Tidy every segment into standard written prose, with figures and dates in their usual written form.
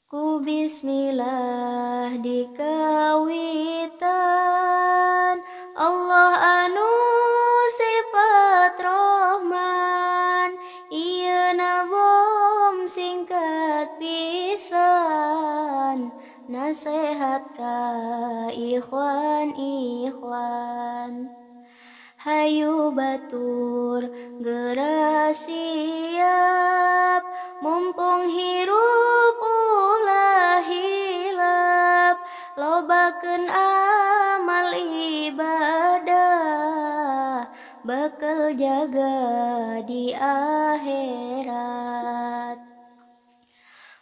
Ku bismillah dikawitan, Allah anu sifat Rahman, ieu nazom singkat pisan, nasehat ka ikhwan ikhwan. Hayu batur geura siap, mumpung hirup ulah hilap, lobakeun amal ibadah, bakal jaga di akhirat.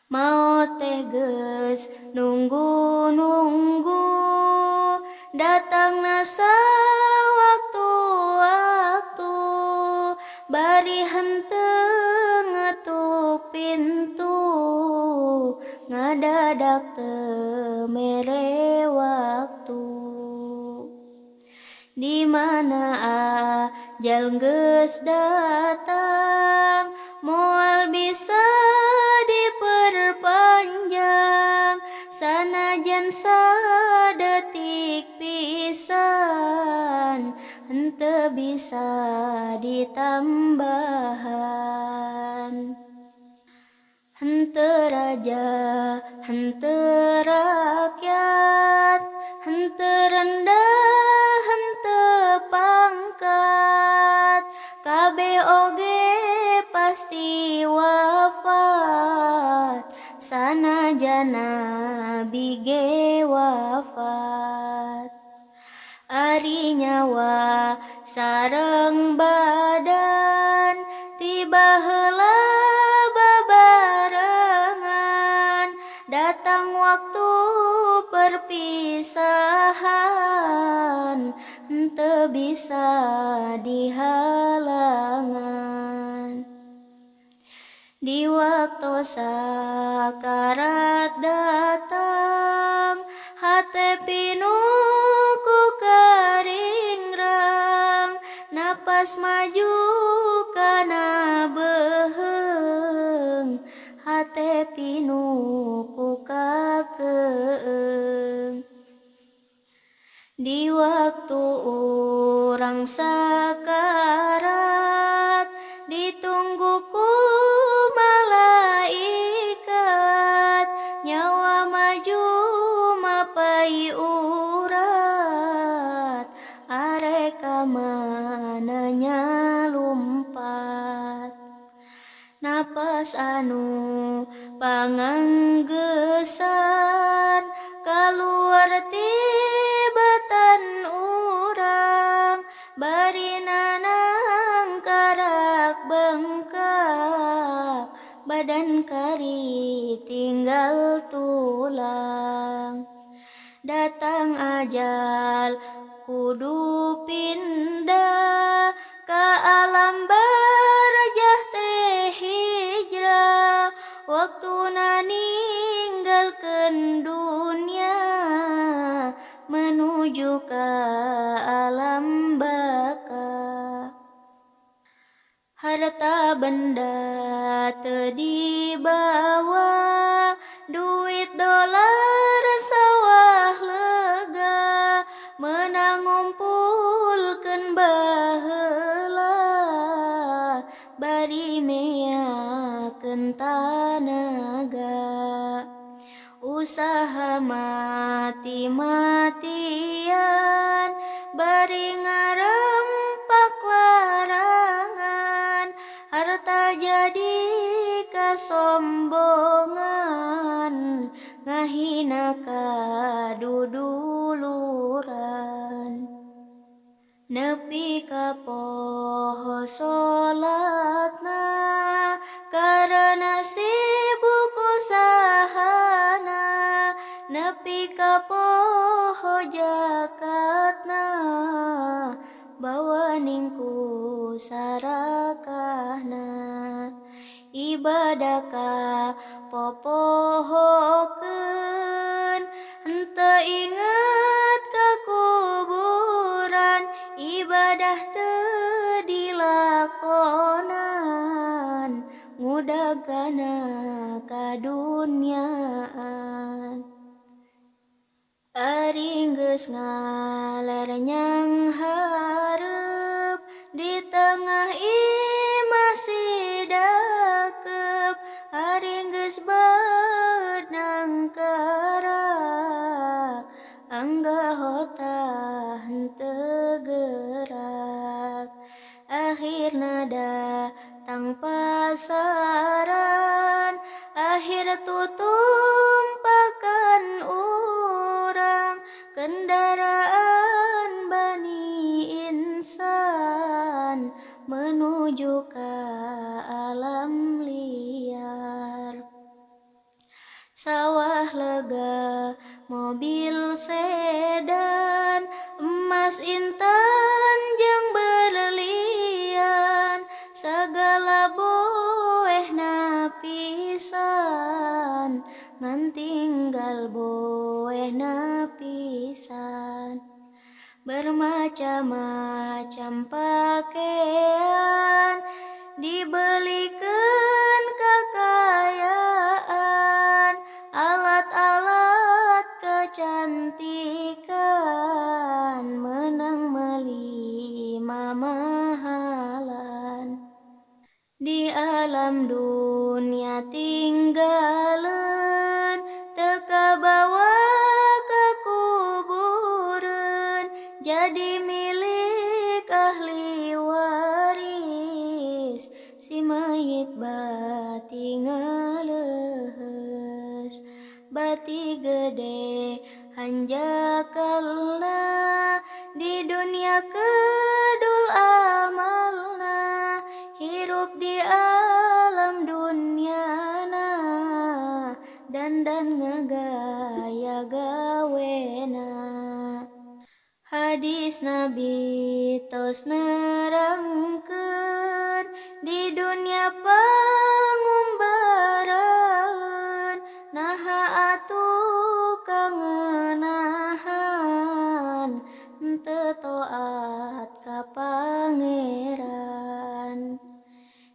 Maot teh geus nunggu-nunggu, datangna sawaktu-waktu, bari henteu ngetuk pintu, ngadadak teu mere waktu. Di mana ajal geus datang, moal bisa diperpanjang, sanajan sadetik pisan, henteu bisa ditambahan. Henteu raja, henteu rakyat, henteu rendah, henteu pangkat, kabeh oge pasti wafat, sanajan nabi ge wafat. Ari nyawa sareng badan, tiba heula babarengan, datang waktu perpisahan, henteu bisa dihalangan. Di waktu sakarat datang, hate pinuh ku karingrang, napas maju kana beuheung, hate pinuh ku kakeung. Di waktu urang sakarat, ditunggu ku malaikat, nyawa maju mapai urat, arek ka mana nyalumpat. Napas anu panganggesan, kaluar ti batan urang, bari nanang karak bengkak, badan kari tinggal tulang. Datang ajal kudu pindah, ka alam barjah teh hijrah, waktuna ninggalkeun dunya, menuju ka alam baka. Harta benda teu dibawa, duit dolar sawah lega, meunang ngumpulkeun baheula, bari meakeun tanaga. Usaha mati-matian, bari ngarempak larangan, harta jadi kasombongan, ngahina kaduduluran. Nepi ka poho salatna, karena sibuk usahana, nepi ka poho jakatna, bawa ningku sarakahna. Ibadah ka popohokeun, henteu inget ka kuburan, ibadah teu dilakonan, ngudag kana kadunyaan. geus ngaler nyang hareup, di tengah imah si dakep, ari geus baeud nangkarak, angga hotah henteu gerak. Akhirna datang pasaran, akhir tutumpakan urang, kendaraan bani insan menuju ke alam liar. Sawah lega, mobil sedan, emas intan jeung berlian, sagala boehna pisan, ngan tinggal boehna pisan. Bermacam-macam pakaian dibelikeun kekayaan, alat-alat kecantikan menang meuli mamahalan. Di alam dunia tinggaleun, teu kabawa ka kubureun, jadi milik ahli waris, si mayit bati ngaleuheus. Bati gede hanjakalna, di dunia kedul amalna, hirup di alam dunyana, dandan ngagaya gawena. Hadis Nabi tos nerangkeun, di dunia pangumbaraeun, naha atuh kangenahan, henteu taat ka Pangeran.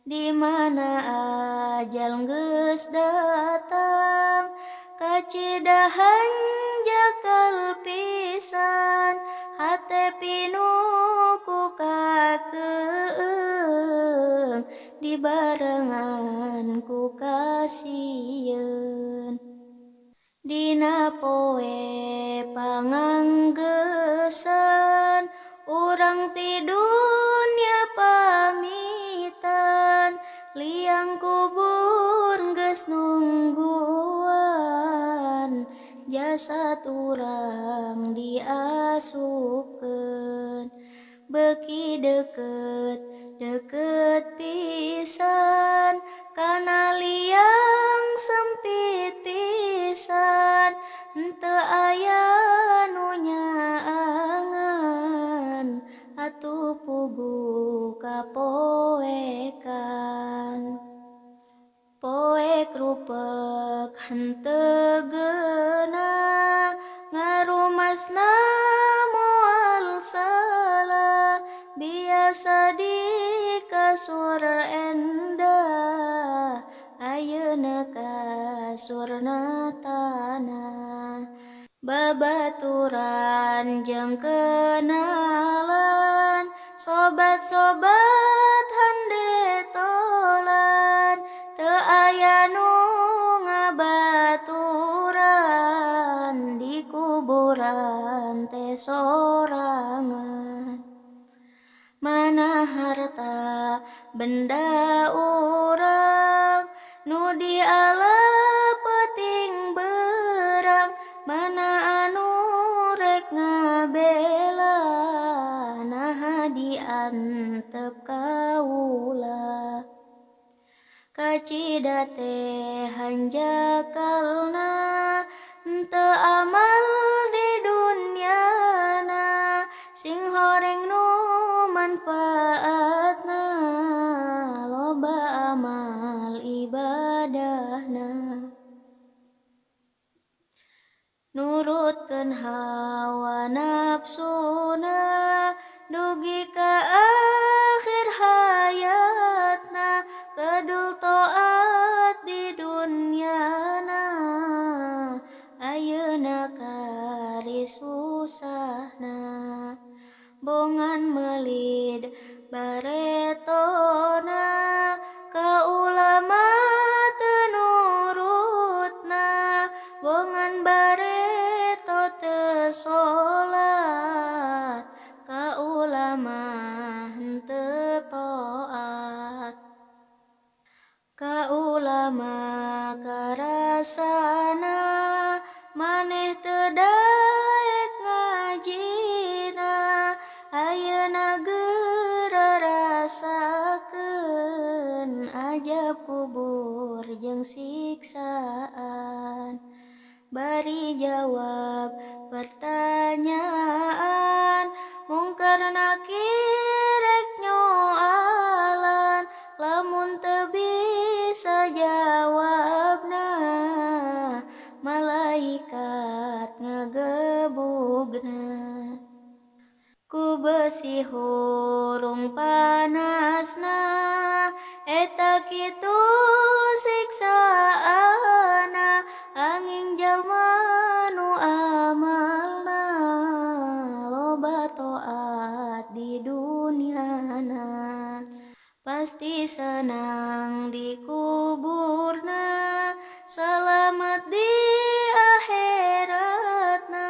Di mana ajal geus datang, kacida hanjakal pisan, hate pinuh ku kakeung, dibarengan ku kasieun. Dina poe panganggesan, urang ti dunya pamitan, liang kubur geus nungguan, jasad urang diasupkeun. Beuki deukeut deukeut pisan, kana liang sempit pisan, henteu aya nu nyaangan, atuh puguh kapoekan. Poek rupek henteu geuna, ngarumasna moal salah, biasa di kasur endah, ayeuna kasurna tanah. Babaturan jeung kenalan, sobat-sobat handetolan, teu aya nu ngabaturan, di kuburan teh sorangan. Mana harta benda urang, nu di ala peuting berang, mana anu rek ngabela, naha diantep kaula. Kacida teh hanjakalna, henteu amal di dunyana, sing horeng nu manfaatna, loba amal ibadahna. Nurutkeun hawa nafsuna, dugi ka akhir hayatna, kedul taat di dunyana, ayeuna kari susahna. Ajab kubur jeung siksaan. Bari jawab pertanyaan, mungkar nakir rek nyoalan. Lamun teu bisa jawabna, malaikat ngagebugna. Ku besi hurung panasna, eta kitu siksaana. Angin jalma nu amalna loba taat di duniana, pasti senang di kuburna, selamat di akhiratna.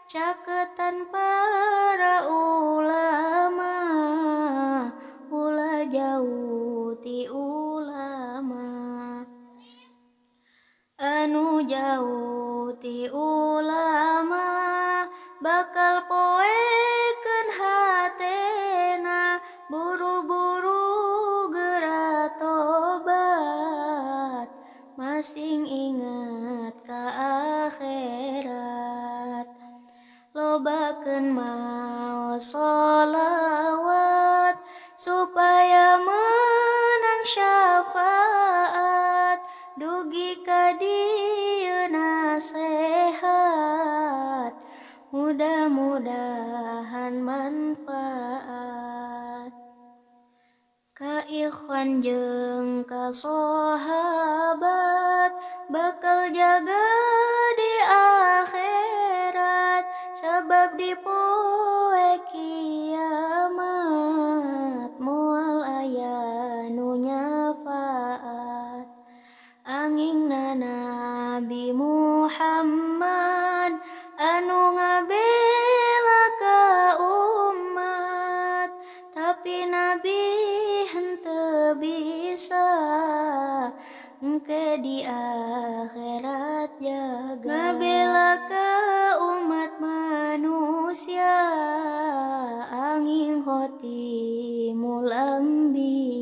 Caketan para ulama, ulah jauh ti ulama. Anu jauh ti ulama bakal poekeun hatena, buru-buru geura tobat, masing inget ka akhirat. Lobakeun maos sholawat supaya menang syafaat, dugi ka dieu nasehat, mudah-mudahan manfaat. Ka ikhwan jeung ka sahabat bakal jaga di akhirat, sabab di poe kiamat moal aya nu nyafaat. Angingna Nabi Muhammad anu ngabela ka umat, tapi Nabi henteu bisa engke di akhirat jaga. Ngabela ka umat manusia, angin khotimul anbiya.